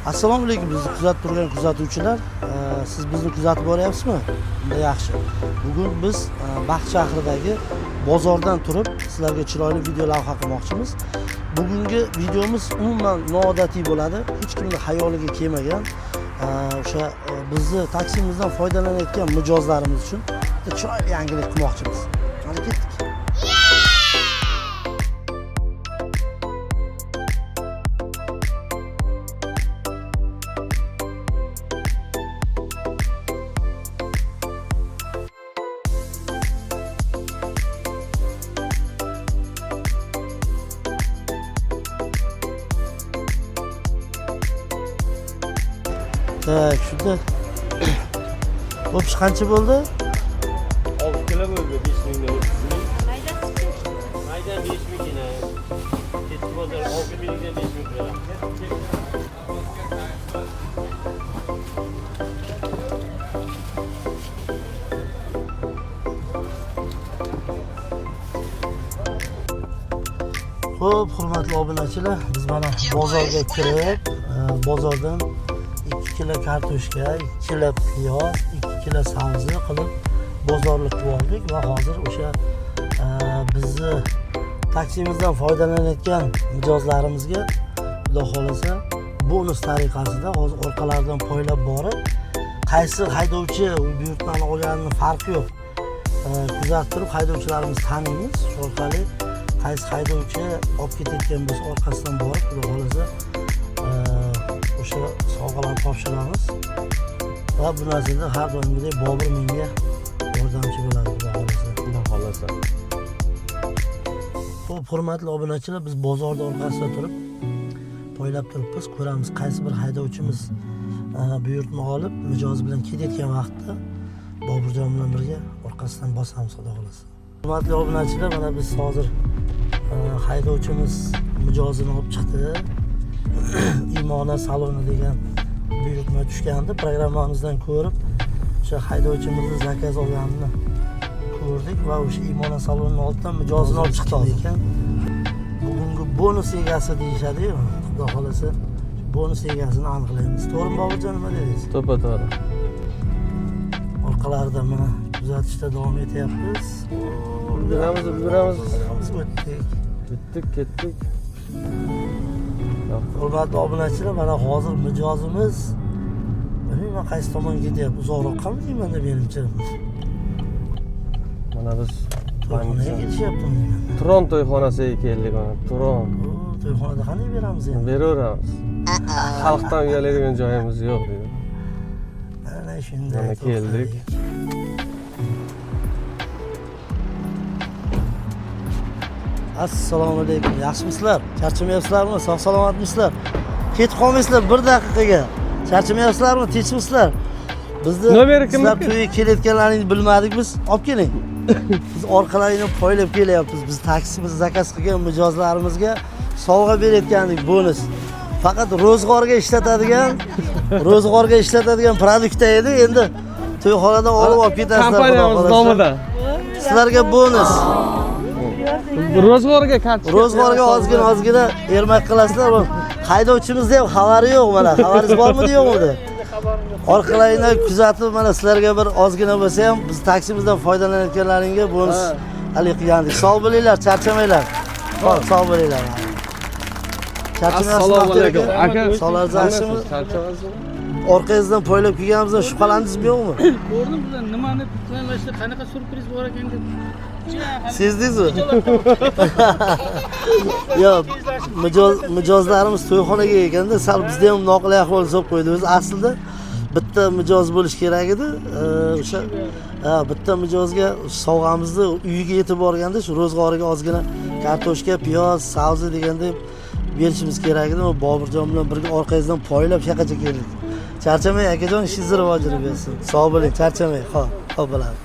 Assalomu alaykum, bizni kuzatib turgan kuzatuvchilar. Siz bizni kuzatib boryapsizmi? Unda yaxshi. Bugun biz Baxt shahridagi bozordan turib sizlarga chiroyli video lavha qilmoqchimiz. Bugungi videomiz umuman noodatiy bo'ladi. Hech kimni xayoliga kelmagan. O'sha bizni taksimizdan foydalanayotgan mijozlarimiz uchun bitta chiroyli yangilik qilmoqchimiz. Mana ketdik. Так, shunda o'pish qancha bo'ldi? 6 kilo bo'ldi, 5 mingdan 30 ming. Maydan 5 ming. Ketdi bozor 6 mingdan 5 ming beramiz. Xo'p, hurmatli obunachilar, biz mana bozorga kirib, bozordan 2 kilo kartoshka, 2 kilo piyoz, 2 kilo sabzi qilib bozorlik qilib oldik va hozir o'sha bizni taksimizdan foydalanayotgan mijozlarimizga xudo xohlasa bonus tariqasida hozir orqalaridan poylab borib, qaysi haydovchi buyurtmani olganini farqi yo'q. Kuzatib turib haydovchilarimizni taniymiz. Shu orqali qaysi haydovchi olib ketayotgan bo'lsa orqasidan borib xudo xohlasa o'sha sovg'alarni topshiramiz. Va bu narsada har doimgidek Bobur menga yordamchi bo'ladi xudo xohlasa. Xudo xohlasa. Xo'p, hurmatli obunachilar, biz bozorda orqasida turib poylab turibmiz, ko'ramiz qaysi bir haydovchimiz buyurtma olib mijoz bilan ketayotgan vaqtda Boburjon bilan birga orqasidan bosamiz xudo xohlasa. Hurmatli obunachilar, mana biz hozir haydovchimiz mijozini olib chiqdi. Imona saloni degan buyurtma tushgandi. Programmamizdan ko'rib o'sha haydovchimizni zakaz olganini ko'rdik va o'sha Imona salonining oldidan mijozini olib chiqdi hozir. Ekan bugungi bonus egasi deyishadi-yu, xudo xohlasa bonus egasini aniqlaymiz. To'g'rimi Boburjon, nima dedingiz? To'ppa-to'g'ri. Orqalarida mana kuzatishda davom etyapmiz. Ulguramiz, ulguramiz. O'tdik. Bitdik, ketdik. Hurmatli obunachilar, mana hozir mijozimiz bilmayman qaysi tomonga ketyapti. Uzoqroqqami deyman-da menimcha. Mana biz To'yxonaga ketishyaptimi deyman. Turon to'yxonasiga keldik mana. Turon. To'yxonada qanday beramiz endi? Beraveramiz. Xalqdan uyaladigan joyimiz yo'q deydi. Mana shunday. Mana keldik. Assalomu alaykum. Yaxshimisizlar? Charchamayapsizlarmi? Sog' salomatmisizlar? Ketib qolmaysizlar bir daqiqaga. Charchamayapsizlarmi? Tinchmisizlar? Bizni Nomeri kimniki? sizlar to'yga kelayotganlaringni bilmadik biz. Olib keling. Biz orqalaringdan poylab kelyapmiz. Biz taksimizni zakaz qilgan mijozlarimizga sovg'a berayotgandik, bonus. Faqat ro'zg'orga ishlatadigan, ro'zg'orga ishlatadigan produktda edi. Endi to'yxonadan olib ketasizlar. Xudo Kompaniyamiz xohlasa. nomidan. Sizlarga bonus. Ro'zg'orga kartoshka. Ro'zg'orga ozgina ozgina ermak qilasizlar. Haydovchimizni ham xabari yo'q mana. Xabaringiz bormidi, yo'qmidi? Orqalaringdan kuzatib mana sizlarga bir ozgina bo'lsa ham biz taksimizdan foydalanayotganlaringga bonus haligi qilgandik. Sog' bo'linglar, charchamanglar. Xo'p, sog' bo'linglar. Charchamayapsizmi? Assalomu alaykum. Aka, Sog'ligingiz yaxshimi? Charchamasizmi? Orqangizdan poylab kelganimizdan shubhalandingizmi, yo'qmi? Ko'rdim bular nimani planlashdi, qanaqa syurpriz bor ekan deb. Sezdingizmi? Yo'q, mijozlarimiz to'yxonaga kelganda sal bizda ham noqulay ahvol solib qo'ydi. O'zi aslida bitta mijoz bo'lishi kerak edi. O'sha bitta mijozga sovg'amizni uyiga yetib borganda shu ro'zg'origa ozgina kartoshka, piyoz, sabzi deganda berishimiz kerak edi. Boburjon bilan birga orqangizdan poylab shu yoqqacha keldik. Charchamang akajon, ishingizni rivojini bersin. Sog' bo'ling, charchamang. Xo'p, xo'p bo'ladi.